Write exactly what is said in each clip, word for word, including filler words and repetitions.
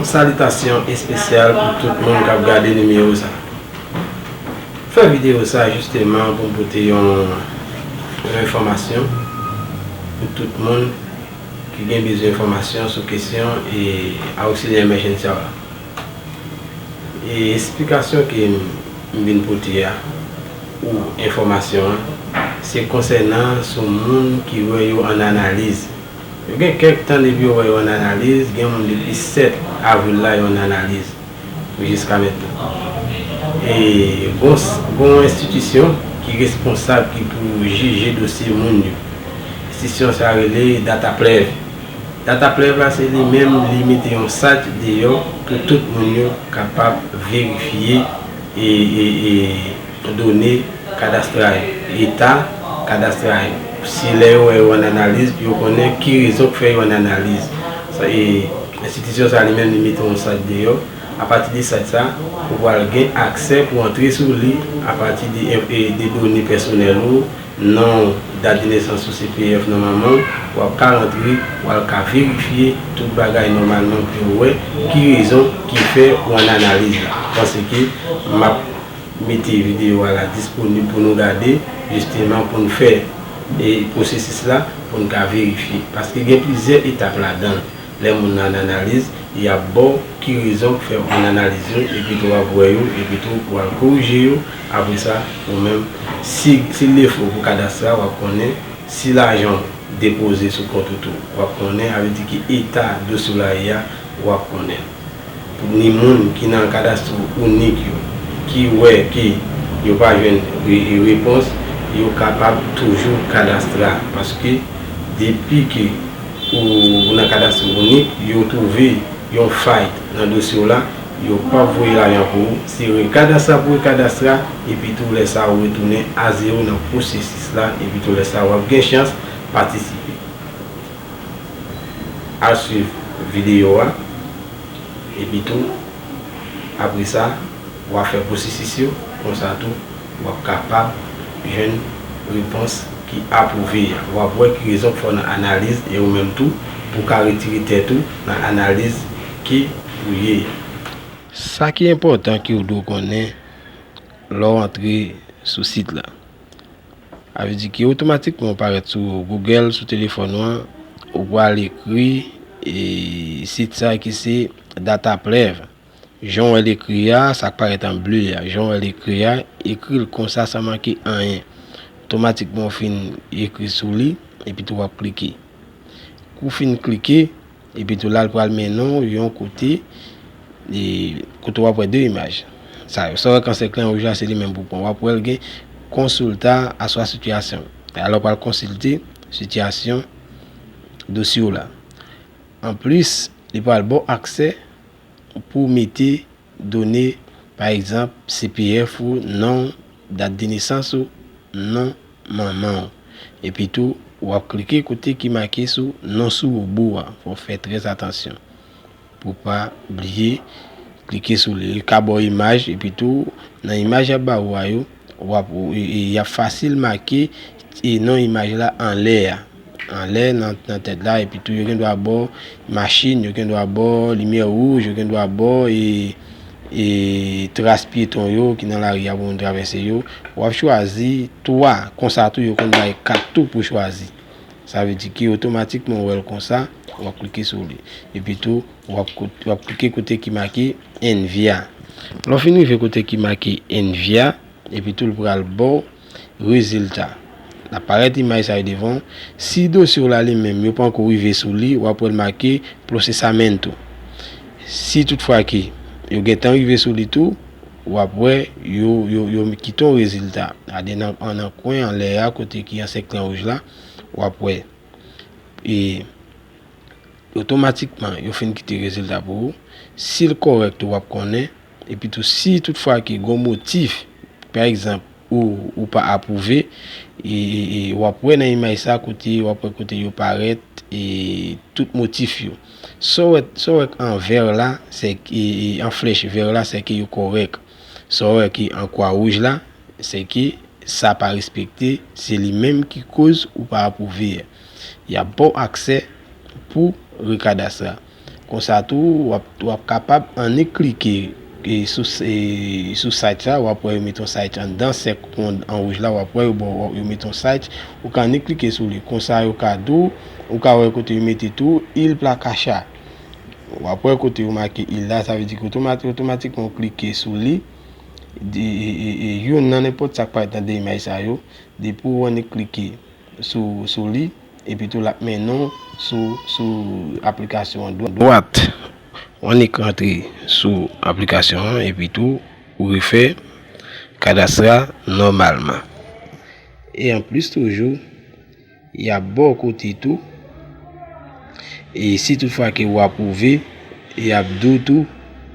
Salitasyon espesyal pou tout moun k ap gade nimewo sa. M fè videyo sa jisteman pou m pote yon, yon enfòmasyon pou tout moun ki gen bezwen enfòmasyon sou kesyon e Auxiliary Emergency la. E esplikasyon ke m, m vin pote a, ou enfòmasyon an, se konsènan sou moun ki wè yo an analiz. Yo gen kèk tan depi yo wè yo an analiz, gen moun depi sèt avril la yo an analiz pou jiska mentnan. E gon, gon enstitisyon ki responsab, ki pou jije dosye moun yo. Enstitisyon sa rele DataPlev. DataPlev la se li menm, li mete yon site deyò pou tout moun yo kapab verifye e, e, e done kadastral yo, eta kadastral yo. Si lè yo wè yo an analiz, pou yo konnen ki rezon k fè yo an analiz. Sa, e, enstitisyon sa li menm li mete yon site deyò. Apati de site sa, ou pral gen aksè pou antre sou li apati de, e, de done pèsonèl ou, non, dat de nesans ou, C P F nan manman w, w ap ka rantre, w al ka verifye tout bagay nòmalman pou yo wè ki rezon ki fè w an analiz la. Paske m ap mete videyo a la disponib pou nou gade, jisteman pou n fè, e, pwosesis la, pou n ka verifye. Paske gen plizyè etap ladan l. Lè moun nan an analiz, y ap ba w ki rezon k fè w an analiz yo, epi tou w ap wè yo, epi tou w al korije yo. Apre sa, ou menm, si, si l defo pou kadastral, w ap konnen. Si lajan w depoze sou kont ou tou, w ap konnen, sa vle di ki eta dosye w la ye a, w ap konnen. Pou ni moun ki nan kadastral inik yo, ki wè ke yo pa jwenn re-, repons, yo kapab toujou kadastral. Paske depi ke ou, ou nan kadastral inik, yo twouve yon fay nan dosye w la, yo p ap voye lajan pou ou. Se rekadastral pou rekadastral, epi tou lè sa a ou retounen a zewo nan pwosesis la, epi tou lè sa a w ap gen chans patisipe. Al swiv videyo a, epi tou, apre sa, w ap fè pwosesis yo, konsa tou, w ap kapab jwenn repons ki apwouve a. W ap wè ki rezon k fè w nan analiz e ou menm tou, pou w ka retire tèt ou nan analiz ke ou ye a. Sa ki enpòtan ke w dwe konnen lè w antre sou sit la. Sa vle di ke otomatikman w parèt sou Google, sou telefòn ou an, ou pral ekri, e, sit sa ki se DataPlev. Jan w wè l ekri a, sa k parèt an ble a, jan w wè l ekri a, ekri l konsa san manke anyen. Otomatikman w fin ekri sou li, epi tou w ap klike. Kou w fin klike, epi tou la l pral mennen w yon kote, e, kote w ap wè de imaj. Sa yo, sa w wè k an sèk lan wouj la, se li menm pou pran. W ap wè l gen konsilta aswa sitiyasyon. Alò w pral konsilte sitiyasyon dosye w la. Anplis, li pral ba w aksè pou w mete done, pa egzanp, C P F ou, non, dat de nesans ou, non manman w. Epi tou, w ap klike kote ki make sou non sou wobo a. Fò w fè trè atansyon pou w pa bliye klike sou li. Li ka ba w imaj, epi tou, nan imaj y ap ba ou a yo, w ap, e, e, y ap fasil make, e, non imaj la anlè a. Anlè nan, nan tèt la, epi tou yo gen dwa ba w machin, yo gen dwa ba w limyè wouj, yo gen dwa ba w, e, e tras pyeton yo ki nan lari a pou moun travèse yo. W ap chwazi twa, konsa tou yo konn bay kat tou pou chwazi. Sa vle di ke otomatikman w wè l konsa, w ap klike sou li. Epi tou, w ap ko-, w ap klike kote ki make Envia. Lè w fin rive kote ki make Envia, epi tou l pral ba w rezilta. L ap parèt imaj sa yo devan w. Si dosye w la li menm, yo panko rive sou li, w ap wè l make processamento. Si toutfwa ke yo gentan rive sou li tou, w ap wè yo, yo, yo kite w rezilta. Gade nan, nan kwen anlè a, kote ki an sèk lan wouj la, w ap wè. E otomatikman, yo fin kite rezilta pou ou. Si l kòrèk tou, w ap konnen. Epi tou, si toutfwa ke gon motif, pa egzanp, ou, ou pa apwouve, e, e, e w ap wè nan imaj sa kote, w ap wè kote yo parèt, e tout motif yo. Sa w wè, sa w wè k an vè la, se ke, e, an flèch vè la, se ke yo kòrèk. Sa w wè ki an kwa wouj la, se ke sa pa respekte, se li menm ki koz ou pa apwouve a. Y ap ba w aksè pou rekadastra. Konsa tou, w ap, w ap kapab annik klike e sou, e sou site sa, w ap wè yo mete yon site anndan sèk wond an wouj la, w ap wè yo, bon, yo mete yon site, ou ka annik klike sou li. Konsa, yo ka di w, ou ka wè kote yo mete tou, il Plakasha. W ap wè kote yo make il la, sa vle di ke otomatik, otomatikman w klike sou li. Di, e, e, e, youn nan nenpòt sa k parèt nan de imaj sa yo, depi w annik klike sou, sou li, epi tou l ap mennen w sou, sou aplikasyon an dwat. W annik rantre sou aplikasyon an, epi tou ou refè Cadastra nòmalman. E anplis toujou, y ap ba w kote tou. E si toutfwa ke w apwouve, y ap di w tou,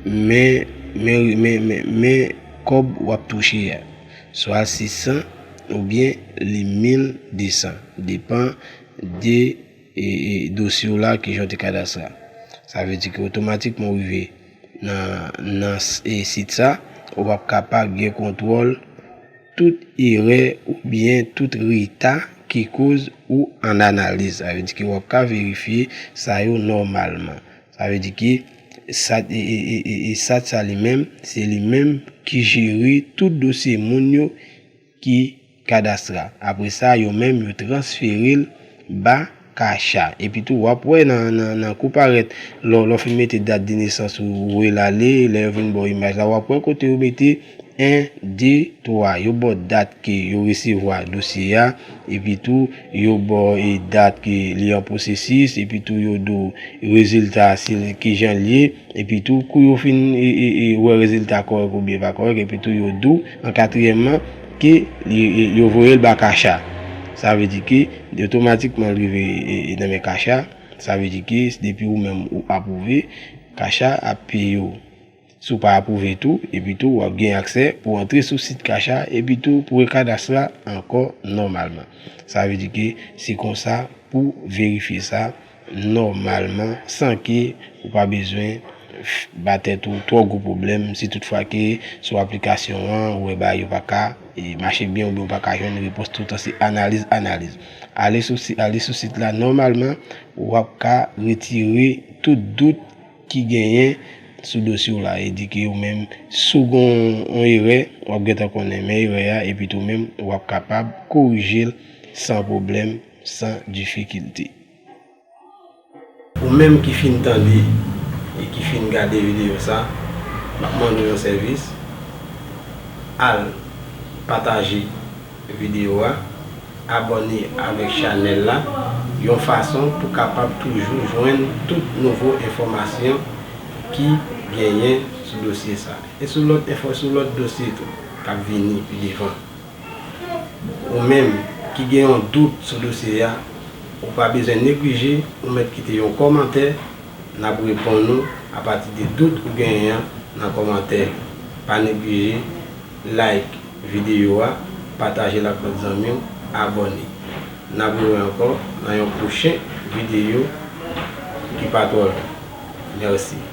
men, men, men, men, men kòb w ap touche a. Swa sis san oubyen li mil de san. Depann de, e, e, dosye w la, kijan w te kadastre a. Sa vle di ke otomatikman w rive nan, nan s-, e, sit sa, w ap kapab gen kontwòl tout erè oubyen tout reta ki koz ou an analiz. Sa vle di ke w ap ka verifye sa yo nòmalman. Sa vle di ke sat, e, e, e, e, e sat sa li menm, se li menm ki jere tout dosye moun yo ki kadastre a. Apre sa, yo menm, yo transfere l ba Kasha. Epi tou, w ap wè nan, nan, nan kou parèt, lè, lè w fin mete dat de nesans ou, ou voye l ale, lè yo vin ba w imaj la, w ap wè kote yo mete en, de, twa. Yo ba w dat ke yo resevwa dosye a, epi tou, yo ba w, e, dat ke li an pwosesis, epi tou, yo di w rezilta, se kijan l ye, epi tou, kou yo fin, e, e, e, wè rezilta kòrèk oubyen pa kòrèk, epi tou, yo di w, an katriyèmman, ke li, e, yo voye l ba Kasha. Sa vle di ke, otomatikman, l rive, e, e, nan men Kasha. Sa vle di ke, depi ou menm ou apwouve, Kasha ap peye w. Si w pa apwouve tou, epi tou, w ap gen aksè pou w antre sou sit Kasha, epi tou, pou rekadastre a ankò nòmalman. Sa vle di ke se konsa pou verifye sa nòmalman, san ke ou pa bezwen f-, ba tèt ou twò gwo pwoblèm, si toutfwa ke sou aplikasyon an, ou wè bagay yo pa ka, e, mache byen, oubyen ou pa ka jwenn repons, toutan se analiz, analiz. Ale sou si-, ale sou sit la, nòmalman, w ap ka retire tout dout ki genyen sou dosye w la. E di ke ou menm, si w gen yon erè, w ap gentan konnen men erè a, epi tou menm, w ap kapab korije l san pwoblèm, san difikilte. Ou menm ki fin tande e ki fin gade videyo sa, m ap mande w yon sèvis, al pataje videyo a, abòne avèk chanèl la, yon fason pou kapab toujou jwenn tout nouvo enfòmasyon ki genyen sou dosye sa. E sou lòt enfo-, sou lòt dosye tou, k ap vini pi devan. Ou menm ki gen yon dout sou dosye a, ou pa bezwen neglije, ou mèt kite yon kòmantè, n ap reponn ou apati de dout ou genyen an nan kòmantè. Pa neglije like videyo a, pataje l ak lòt zanmi w, abòne. N ap rewè ankò nan yon pwochen videyo ki pa twò long. Mèsi.